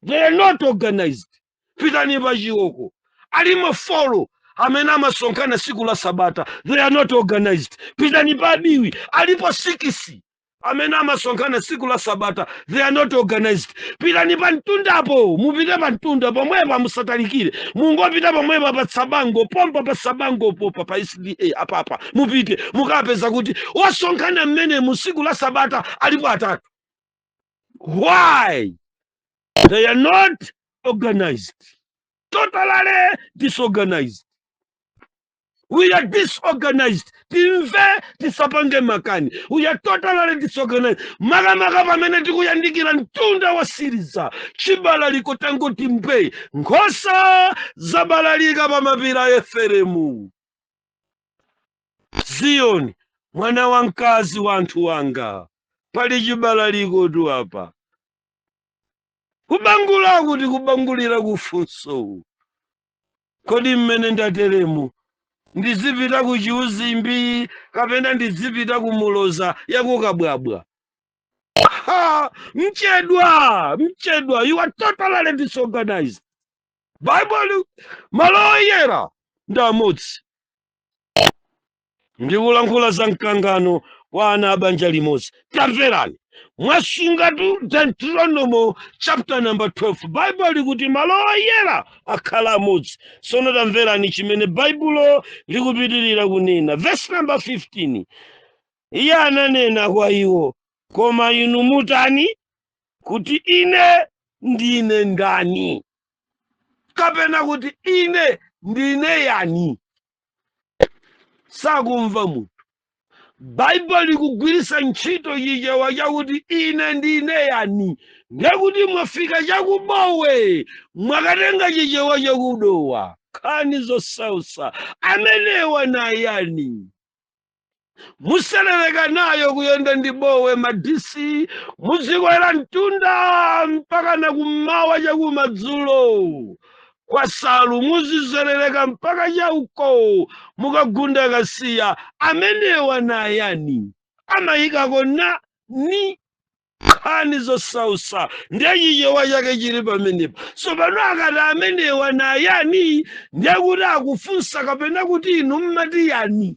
They are not organized. Pitani paChiwoko, alimo four amene amasonkhana siku la sabata. They are not organized. Pitani pa Biwi, alipo 6 amene amasonkhana siku la sabata. They are not organized. Pitani pa Mtundapo, mupite pa Mtunda pomwepa, musatalikire, mungopita pomwepa pa Tsabango pompa, pa Tsabango popa, pa SDA apapa, mupite mukapeza kuti osonkhana mmene mu siku la sabata alipo atatu. Why? They are not organized, totally disorganized. We are disorganized. Timve, tisapange makani. We are totally disorganized, makamaka pamene tikuyandikira mtunda wa siriza. Chibalaliko tangoti mbe, nkhosa zabalalika pa mapiri a Eferemu. Ziyoni, mwana wamkazi wa anthu wanga, pali chibalaliko tu apa. Kubangula kuti kubangulira kufunso, kodi mmene ndateremu ndizipita ku Chiuzimbi kapena ndizipita ku Muloza yakukabwabwa? Ha, mchedwa, mchedwa. You are totally disorganized. Bible, malo oyera ndi amodzi. Ndikulankhula za mkangano wa ana a banja limodzi. Tamverani, mwasungatu Deuteronomy chapter number 12, Bible likuti malo oyera akhala amodzi. Sono tamverani chimene Baibulo likupitirira kunena, verse number 15. Iye ananena kwa iwo, "Koma inu mutani kuti ine ndine ndani?" Kapena kuti ine ndine yani? Sakumva munthu. Baibulo likugwiritsa ntchito Chichewa chakuti ine ndine yani, ndekuti mwafika chakubowe, mwakatenga Chichewa chakudowa. Nkhani zosausa, amenewa nayani? Muserereka nayo kuyenda ndi bowe madisi, muzikwera mtunda mpaka na kummawa chakumadzulo. Kwasalu muzizerereka mpaka chauko mukagunda Kasiya. Amenewa nayani amayikako na ni nkhani zosausa, ndiye Chichewa chake chili pamenepa. So pano akati amenewa nayani, ndiye kuti akufunsa kapena kuti inu mmati yani?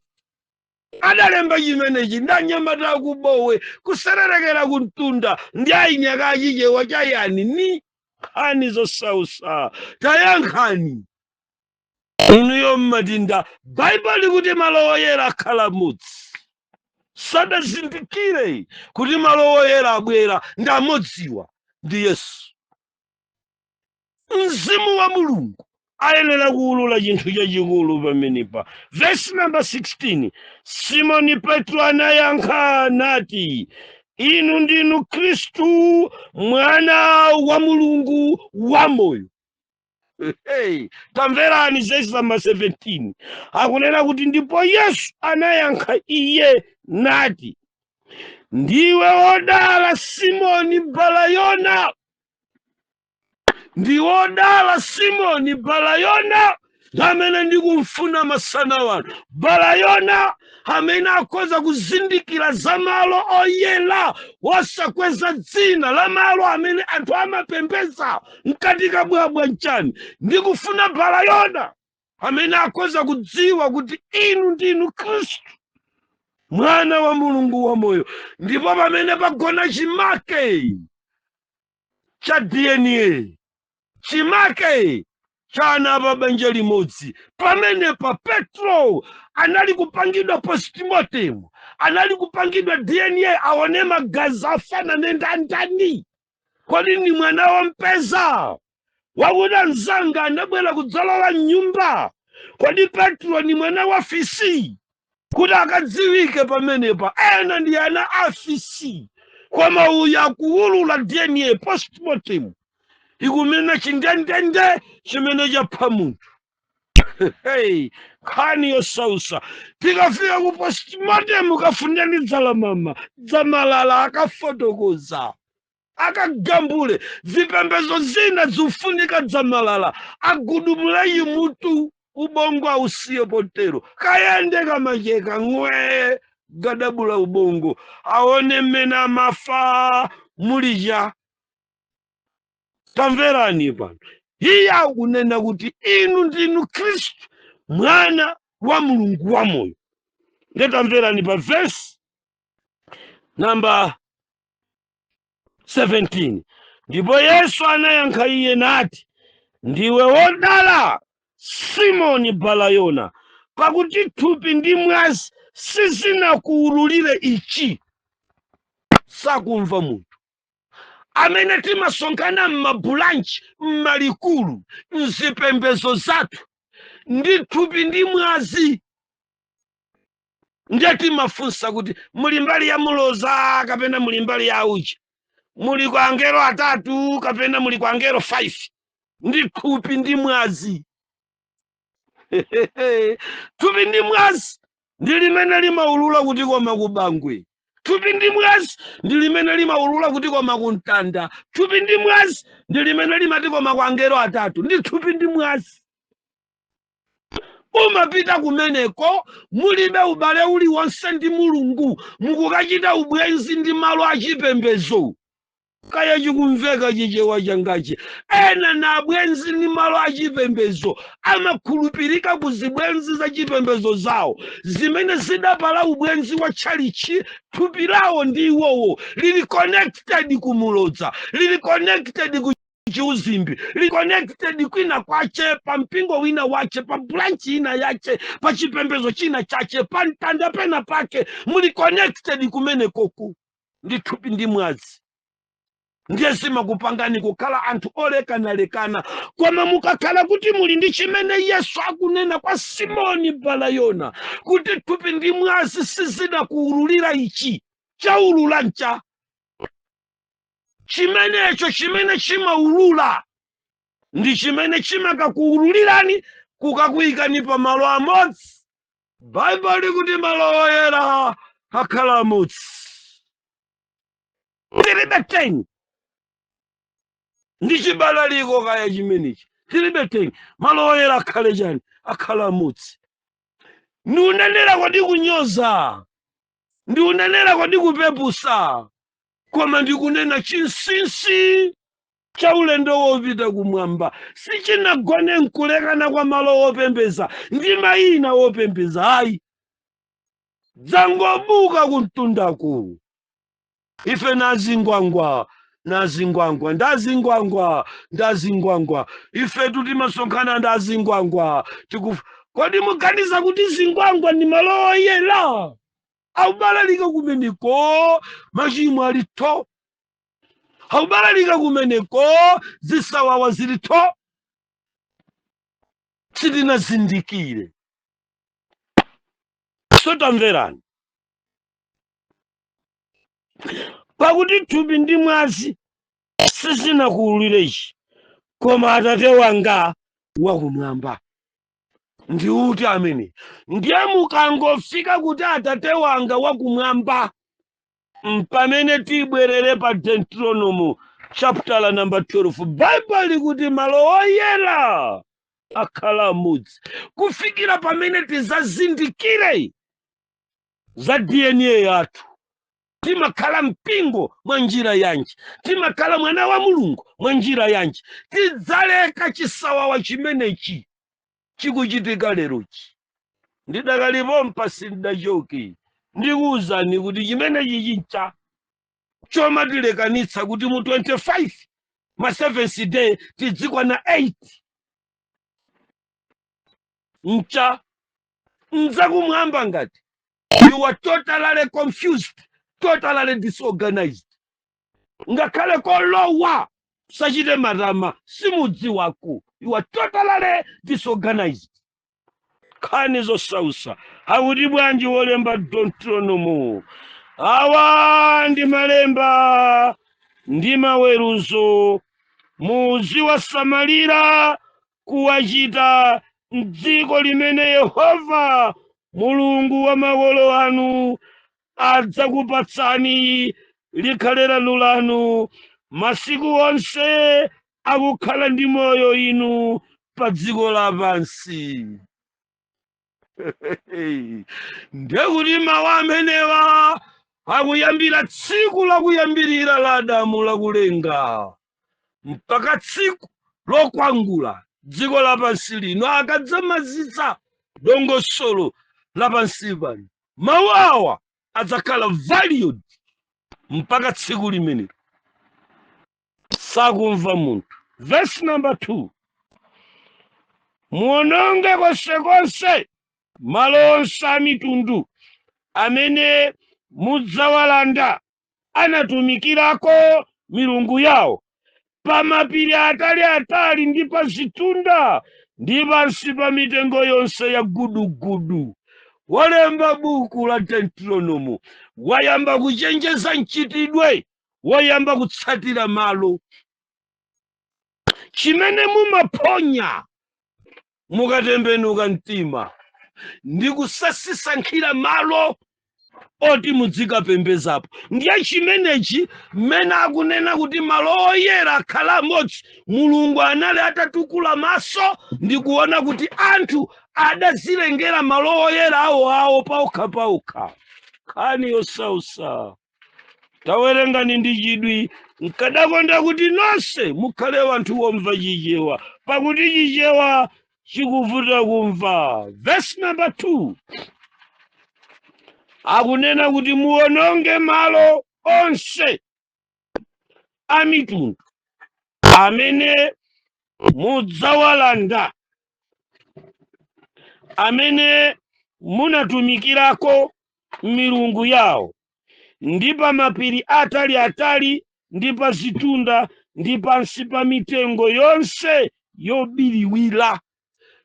Adalemba chimenechi ndanyamata akubowe kusererekera kumtunda ndi ayinyaka achichewa cha yani ni nkhani zosausa. Tayankhani inuyo mmatinda. Baibulo likuti malo oyera akhala amodzi. Sadazindikire kuti malo oyera abwera ndi amodziwa ndi Yesu. Mzimu wa Mulungu ayenera kuwulula chinthu chachikulu pamenepa. Vesi namba 16, Simoni Petro anayankha nati, "Inu ndinu Khristu, Mwana wa Mulungu wamoyo." Hey, tamverani vesi namba 17, akunena kuti, "Ndipo Yesu anayankha iye nati, 'Ndiwe wodala, Simoni Balayona. Ndi wodala Simoni Balayona.'" Amene ndikumfuna masana wano, Balayona amene akhoza kuzindikira za malo oyera, wosakweza dzina la malo amene anthu amapembedza mkati kabwabwa nchani. Ndikufuna Balayona amene akhoza kudziwa kuti inu ndinu Khristu, Mwana wa Mulungu wamoyo. Ndipo pamene pagona chimake cha DNA, chimake cha ana pa banja limodzi, pamenepa Petro anali kupangidwa postmortem, anali kupangidwa DNA, aone magazi afanane ndandani. Kodi ni mwana wampeza wakuti anzanga anabwera kudzalowa mnyumba? Kodi Petro ni mwana wa fisi, kuti akadziwike pamenepa? Ena ndi ana afisi, koma uyu akuwulula DNA postmortem ikumene chindendende chimene chapha munthu. Hey, nkhani yosausa. Tikafika ku postmortem, kafuneni dzalamama dzamalala akafotokoza, akagambule. Zipembezo zina zikufunika dzamalala agudumuleyi mutu, ubongo ausiye potero, kayende kamacheka ng'we gadabula ubongo, aone mmene amafa mulija. Tamverani pano, iye akunena kuti inu ndinu Khristu, Mwana wa Mulungu wamoyo. Ndetamverani pa vesi namba 17, "Ndipo Yesu anayankha iye nati, 'Ndiwe wodala, Simoni Balayona, pakuti thupi ndi mwazi sizinakuwululire ichi.'" Sakumva munthu amene timasonkhana m'mabranch, m'malikulu, mzipembezo zathu ndi thupi ndi mwazi. Ndiye timafunsa kuti muli mbali ya muloza kapena muli mbali ya uchi, muli kwa angelo atatu kapena muli kwa angelo 5? Ndi thupi ndi mwazi. Thupi ndi mwazi ndi limene limaulula kuti koma kubangwe. Thupi ndi mwazi ndi limene limaulula kuti koma kumtanda. Thupi ndi mwazi ndi limene limati koma kwa angelo atatu. Ndi thupi ndi mwazi. Umapita kumeneko mulibe ubale uliwonse ndi Mulungu, mukukachita ubwenzi ndi malo achipembezo. Kaya chikumveka Chichewa changachi? Ena na abwenzi ndi malo achipembezo, amakhulupirika ku zibwenzi za chipembezo zawo zimene zidapala ubwenzi wa tchalichi. Thupi lawo ndi iwowo lili connected kumulodza, lili connected ku chiuzimbi, lili connected kwina kwache, pa mpingo wina wache, pa branch ina yache, pa chipembezo china chache, pa mtanda pena pake muli connected kumene koku ndi thupi ndi mwazi. Ndiye zimakupangani kukhala anthu olekanalekana. Koma mukakhala kuti muli ndi chimene Yesu akunena kwa Simoni Balayona kuti thupi ndi mwazi sizinakuululira ichi, chaulula ncha chimenecho chimene chimaulula ndi chimene chimakakuululirani kukakuyikani pa malo amodzi. Baibulo likuti malo oyera akhala amodzi. Tilibe 10 ndi chibalaliko kaya chimenechi. Tilibe 10. Malo oyera akhale chani? Akhala amodzi. Ndiunenera kodi kunyoza? Ndiunenera kodi kupepusa? Koma ndikunena chinsinsi cha ulendo wopita kumwamba sichinagone nkulekana kwa malo wopembeza ndi mayina wopembeza, ayi. Dzangobuka kumtundaku. Ife nazingwangwa, nazingwangwa, ndazingwangwa, ndazingwangwa. Ifetu timasonkhana ndazingwangwa. Kodi muganiza kuti zingwangwa ndi malo oyera? Aubalalika kumeneko, machimo ali tho. Aubalalika kumeneko, zisawawa zili tho. Sitinazindikire. So tamverani, pakuti thupi ndi mwazi sizinakuululire ichi, koma Atate wanga wakumwamba. Ndi uti amene? Ndiye mukangofika kuti Atate wanga wakumwamba, mpamene tibwerere pa Deuteronomy chapter number 12. Baibulo likuti malo oyera akhala amodzi kufikira pamene tizazindikire za DNA yathu. Timakhala mpingo mwa njira yanji? Timakhala mwana wa Mulungu mwa njira yanji? Tidzaleka chisawawa chimenechi chikuchitika lerochi. Ndidakalipo, sindidachoke. Ndikuwuzani kuti chimenechi chincha chomatilekanitsa kuti mu 25 ma seventh day tidzikwana 8 ncha nzakumwamba. Ngati you are totally confused, totally disorganized, ngakhale kolowa sachite matama, simudziwako, you are totally disorganized. Nkhani zosausa. Akuti bwanji wolemba Deuteronomo? Awa ndi malemba ndi maweruzo, muziwasamalira kuwachita mdziko limene Yehova Mulungu wa makolo anu adzakupatsani likhale lanu lanu masiku onse akukhala ndi moyo inu pa dziko lapansi. Ndekuti mawu amenewa akuyambira tsiku lakuyambirira la Adamu lakulenga mpaka tsiku lokwangula dziko lapansi lino, akadzamazitsa dongosolo lapansi pano. Mawu awa adzakhala valued mpaka tsiku limenelo. Sakumva munthu. Verse number 2: muononge konsekonse malo onse a mitundu amene mudzawalanda anatumikirako milungu yawo, pa mapiri ataliatali ndi pa zitunda ndi pansi pa mitengo yonse ya gudugudu. Walemba buku la Deuteronomo wayamba kuchenjeza mchitidwe, wayamba kutsatira malo. Chimene mumaphonya mukatembenuka mtima ndi kusasisankhira malo oti mudzikapembezapo. Ndiye chimenechi mmene akunena kuti malo oyera akhala amodzi, Mulungu anali atatukula maso ndi kuona kuti anthu adazilengera malo oyera awo awo paokha paokha. Nkhani yosausa. Tawerengani ndi chidwi. Nkadakonda kuti nonse mukhale wanthu womva Chichewa, pakuti Chichewa chikuvuta kumva. Verse number 2 akunena kuti muwononge malo onse a mitundu amene mudzawalanda amene munatumikirako milungu yawo, ndi pa mapiri ataliatali ndi pa zitunda ndi pansi pa mitengo yonse yobiriwira.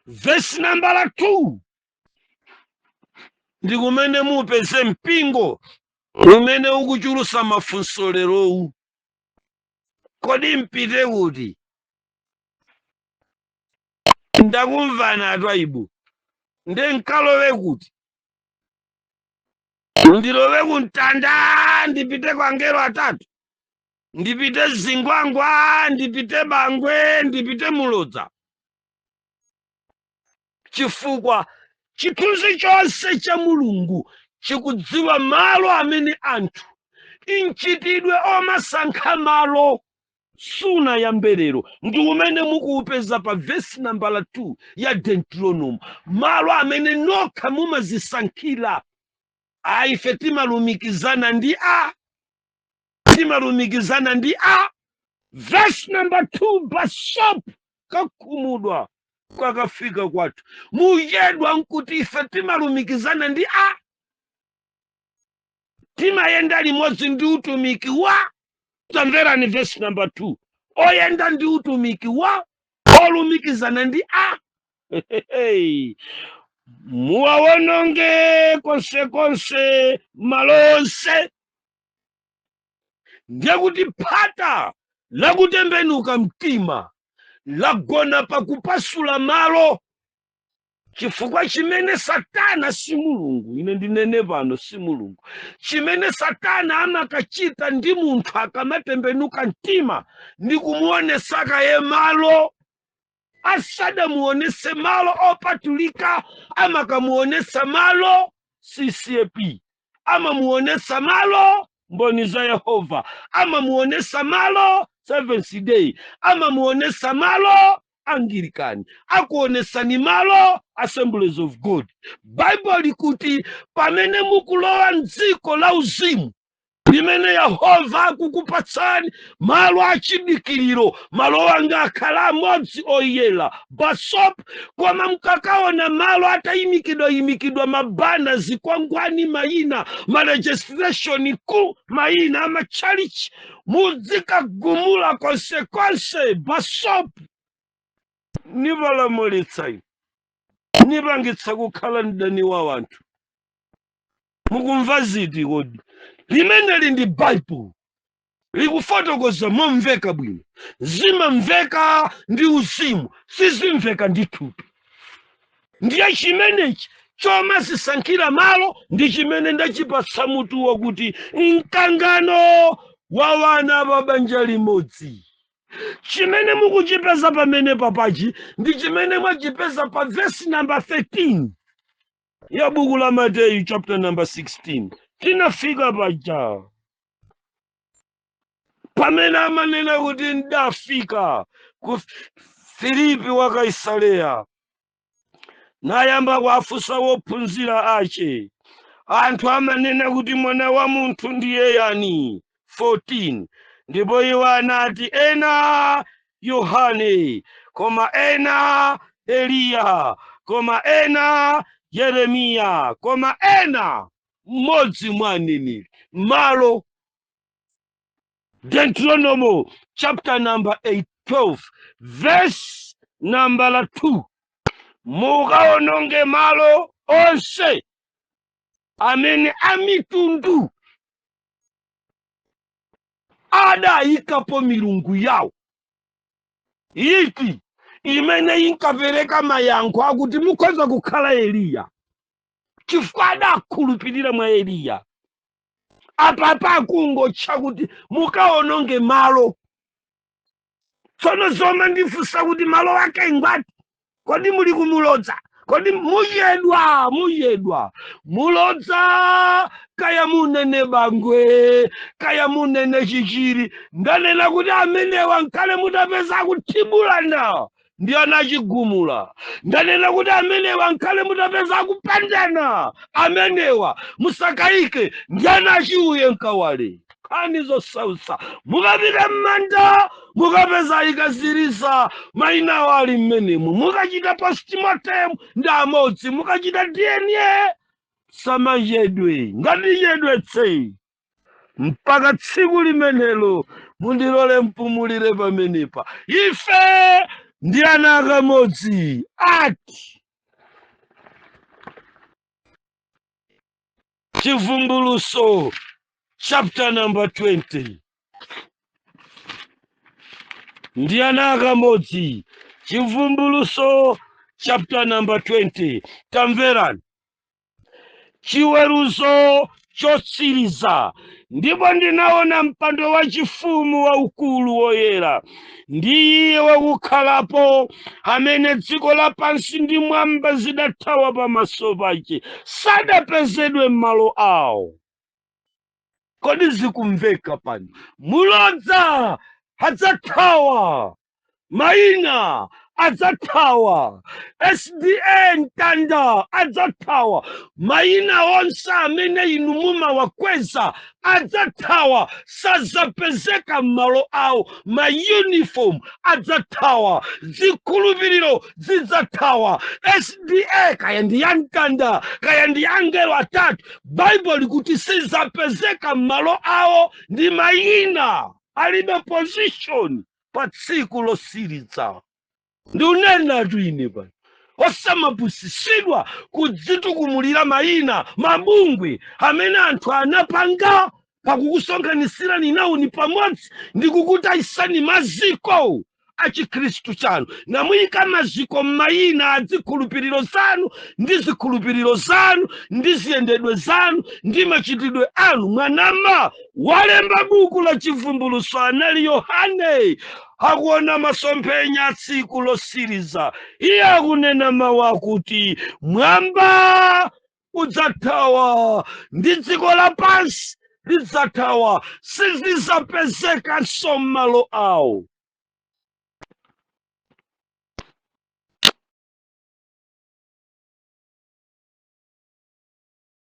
Vesi nambala 2 ndi kumene mupeze mpingo umene ukuchulusa mafunso lerowu. Kodi mpite kuti? Ndakumvani atwaibu, nde nkalowe kuti? Ndilowe kumtanda, ndipite kwa angelo atatu, ndipite Zingwangwa, ndipite Bangwe, ndipite Mulodza? Chifukwa chithunzi chonse cha Mulungu chikudziwa malo amene anthu mchitidwe omasankha malo sunayambe lero, ndi umene mukuupeza pa vesi nambala 2 ya Deuteronomy, malo amene nokha mumazisankhira. A, ife timalumikizana ndi a, timalumikizana ndi a. Verse number 2, basop kakhumudwa kakafika kwathu, muchedwa nkuti ife timalumikizana ndi a, timayenda limodzi ndi utumiki wa. Tamverani verse number 2, oyenda ndi utumiki wa, olumikizana ndi a. Muwawononge konsekonse malo onse. Ndiye kuti phata lakutembenuka mtima lagona pakupasula malo, chifukwa chimene Satana, si Mulungu, ine ndinene pano, si Mulungu, chimene Satana amakachita ndi munthu akamatembenuka mtima ndi kumuonesa kaye malo. Asadamuonese malo opatulika, amakamuonesa malo CCAP, amamuonesa malo Mboni za Yehova, amamuonesa malo Seventh Day, amamuonesa malo Angilikani, akuonesani malo Assemblies of God. Baibulo likuti pamene mukulowa mdziko la uzimu limene Yehova akukupatsani malo achidikiriro, malo anga akhala amodzi oyera, basop. Koma mkakaona malo atayimikidwa yimikidwa mabana, zikwangwani, mayina, maregistration ku mayina amatchalichi, muzikagumula konsekonse, basop. Nipalamulitsa inu, nipangitsa kukhala mdani wa wanthu. Mukumva ziti kodi? Limeneli ndi Baibulo likufotokoza momveka bwino. Zimamveka ndi uzimu, sizimveka ndi thupi. Ndiye chimenechi chomazisankhira malo ndi chimene ndachipatsa mutu wakuti mkangano wa wana pa banja limodzi. Chimene mukuchipeza pamene papachi ndi chimene mwachipeza pa vesi namba 13 ya buku la Mateyu chapter number 16. Tinafika paja pamene amanena kuti ndafika ku Filipi wa Kaisareya, nayamba kuafunsa wophunzira ache, anthu amanena kuti mwana wa munthu ndiye yani? 14 Ndipo iwo anati, ena Yohane, koma ena Eliya, koma ena Yeremiya, koma ena mmodzi mwa aneneri. Malo Deuteronomy chapter number 8, 12 verse number 2, mukaononge malo onse amene amitundu adayikapo milungu yawo iti imene inkapereka mayankho akuti mukhoza kukhala Eliya, chifukwa adakhulupirira mwa Eliya. Apapa akungotcha kuti mukaononge malo. Tsono zoma ndifunsa kuti malo ake ngwati? Kodi muli kumulodza? Kodi muyedwa? Muyedwa mulodza, kaya munene Bangwe, kaya munene Chichiri. Ndanena kuti amenewa nkhale mutapeza akuthibulana ndi anachigumula. Ndanena kuti amenewa nkhale mutapeza akupandana, amenewa musakayike ndi anachiuye nkawale. Nkhani zosausa, mukapita m'manda mukapeza ikaziriza mayinawo ali mmenemu. Mukachita postmortem ndi amodzi, mukachita DNA samachedwe ngatichedwetse. Mpaka tsiku limenelo mundilole mpumulire pamenepa. Ife ndi ana akamodzi ati Chivumbuluso chapter number 20, ndi ana akamodzi. Chivumbuluso chapter number 20, tamverani. Chiweruzo Chotsiriza, ndipo ndinaona mpando wachifumu waukulu woyera ndi iye wakukhalapo, amene dziko lapansi ndi mwamba zidathawa pamaso pache, sadapezedwe m'malo awo. Kodi zikumveka pano? Mulodza adzathawa, mayina adzathawa, SDA mtanda adzathawa, mayina onse amene inu mumawakweza adzathawa, sazapezeka m'malo awo. Mayunifomu adzathawa, zikhulupiriro zidzathawa, SDA kaya ndi ya mtanda kaya ndi angelo atatu, Baibulo likuti sizapezeka m'malo awo, ndi mayina alibe position pa tsiku losiriza. Ndikunenatu ine pano, osamapusisidwa kudzitukumulira mayina, mabungwe amene anthu anapanga pakukusonkhanisirani nawuni pamodzi ndi kukutayisani maziko a Chikhristu chanu, namuyika maziko m'mayina a zikhulupiriro zanu ndi zikhulupiriro zanu ndi ziyendedwe zanu ndi machitidwe anu. Mwanama walemba buku la Chivumbulutso anali Yohane, akuona masomphenya a tsiku losiriza. Iye akunena mawu akuti mwamba udzathawa ndi dziko lapansi lidzathawa, sizidzapezekanso m'malo awo.